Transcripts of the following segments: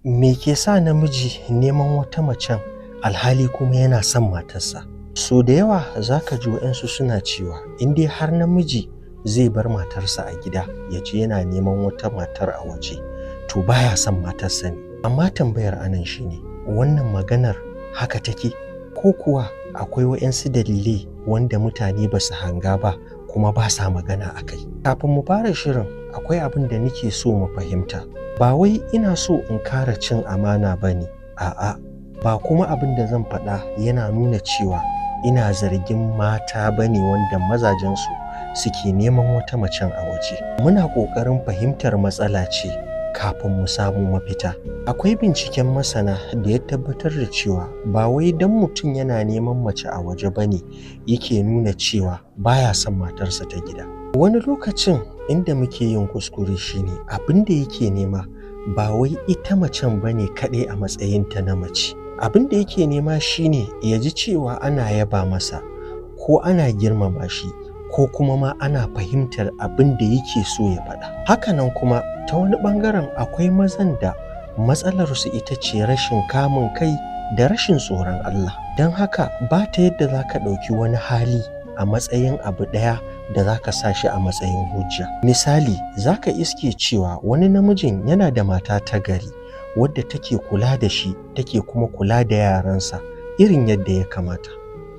Me ke sa namiji neman wata macen alhali kuma yana son matarsa? So da yawa za ka ji waɗansu suna cewa in dai har namiji zai bar matarsa a gida ya je yana neman wata matar a waje, to baya son matarsa ne. Amma tambayar anan shine, wannan maganar haka take? Ko kuwa akwai waɗansu dalilai wanda mutane ba su hanga ba kuma ba sa magana a kai? Kafin mu fara shirin, akwai abin da nake so mu fahimta. Ba wai ina so in kare cin amana ba ne, a'a, ba kuma abin da zan faɗa yana nuna cewa ina zargin mata ba ne wanda mazajensu suke neman wata macen a waje. Muna ƙoƙarin fahimtar matsala ce kafin mu samu mafita. Akwai binciken masana da ya tabbatar da cewa ba wai don mutum yana neman mace a waje ba ne yake nuna cewa baya son matarsa ta gida. Wani lokacin inda muke yin kuskure shine abin da yake nema ba wai ita macen ba ne kaɗai a matsayinta na mace. Abin da yake nema shine ya ji cewa ana yaba masa ko ana girmama shi ko kuma ma ana fahimtar abin da yake so ya faɗa. Hakanan kuma ta wani ɓangaren akwai mazan da matsalarsu ita ce rashin kamun kai da rashin tsoron Allah. Don haka ba ta yadda za ka ɗauki wani hali a matsayin abu ɗaya da za ka sa shi a matsayin hujja. Misali, za ka iske cewa wani namijin yana da mata ta gari wadda take kula da shi take kuma kula da yaransa irin yadda ya kamata.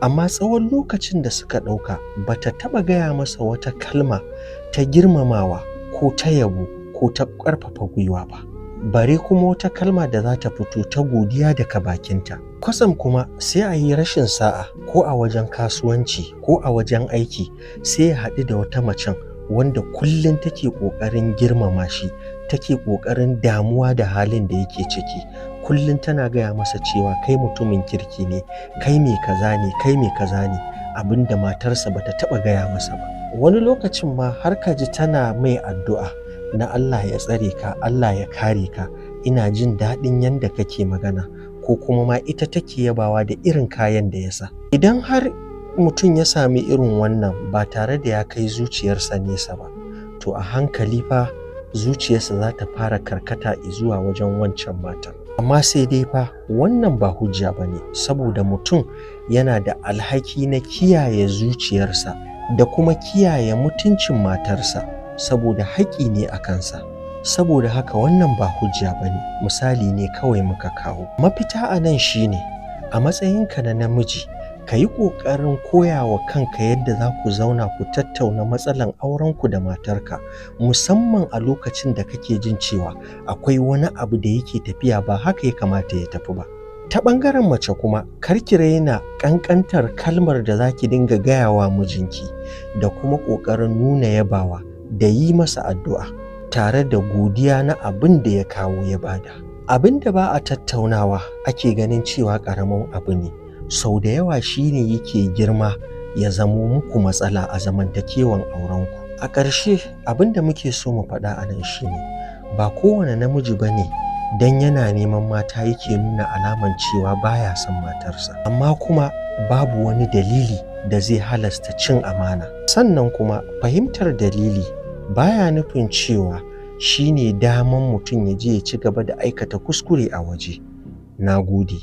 Amma tsawon lokacin da suka ɗauka ba ta taɓa gaya masa wata kalma ta girmamawa ko ta yabo ko ta ƙarfafa gwiwa ba. Bare kuma wata kalma da za ta fito ta godiya daga bakinta. Kwatsam kuma sai a yi rashin sa'a ko a wajen kasuwanci ko a wajen aiki, sai ya haɗu da wata macen wanda kullum take ƙoƙarin girmama shi, take ƙoƙarin damuwa da halin da yake ciki. Kullum tana gaya masa cewa kai mutumin kirki ne, kai mai kaza ne, kai mai kaza ne, abin da matarsa bata taɓa gaya masa ba. Wani lokacin ma har ka ji tana mai addu'a na Allah ya tsare ka, Allah ya kare ka, ina jin daɗin yanda kake magana, ko kuma ma ita take yabawa da irin kayan da ya sa. Idan har mutum ya sami irin wannan ba tare da ya kai zuciyarsa nesa ba, to a hankali fa zuciyarsa za ta fara karkata zuwa wajen wancan matan. Amma sai dai fa wannan ba hujja ba ne, saboda mutum yana da alhaki na kiyaye zuciyarsa da kuma kiyaye mutuncin matarsa, saboda haƙƙi ne a kansa. Saboda haka wannan ba hujja ba ne, misali ne kawai muka kawo. Mafita a nan shine, a matsayinka na namiji, ka yi ƙoƙarin koya wa kanka yadda za ku zauna ku tattauna matsalan aurenku da matarka, musamman a lokacin da kake jin cewa akwai wani abu da yake tafiya ba haka ya kamata ya tafi ba. Ta ɓangaren mace kuma, kar ki raina ƙanƙantar kalmar da za ki dinga gaya wa mijinki da kuma ƙoƙarin nuna yabawa da yi masa addu'a tare da godiya na abin da ya kawo ya bada. Abin da ba a tattaunawa ake ganin cewa ƙaramin abu ne, sau da yawa shine yake girma ya zamo muku matsala a zamantakewan aurenku. A ƙarshe, abin da muke so mu faɗa a nan shine, ba kowane namiji ba ne don yana neman mata yake nuna alaman cewa baya son matarsa. Amma kuma babu wani dalili da zai halasta cin amana. Sannan kuma fahimtar dalili baya nufin cewa shine daman mutum ya je ya ci gaba da aikata kuskure a waje. Na gode.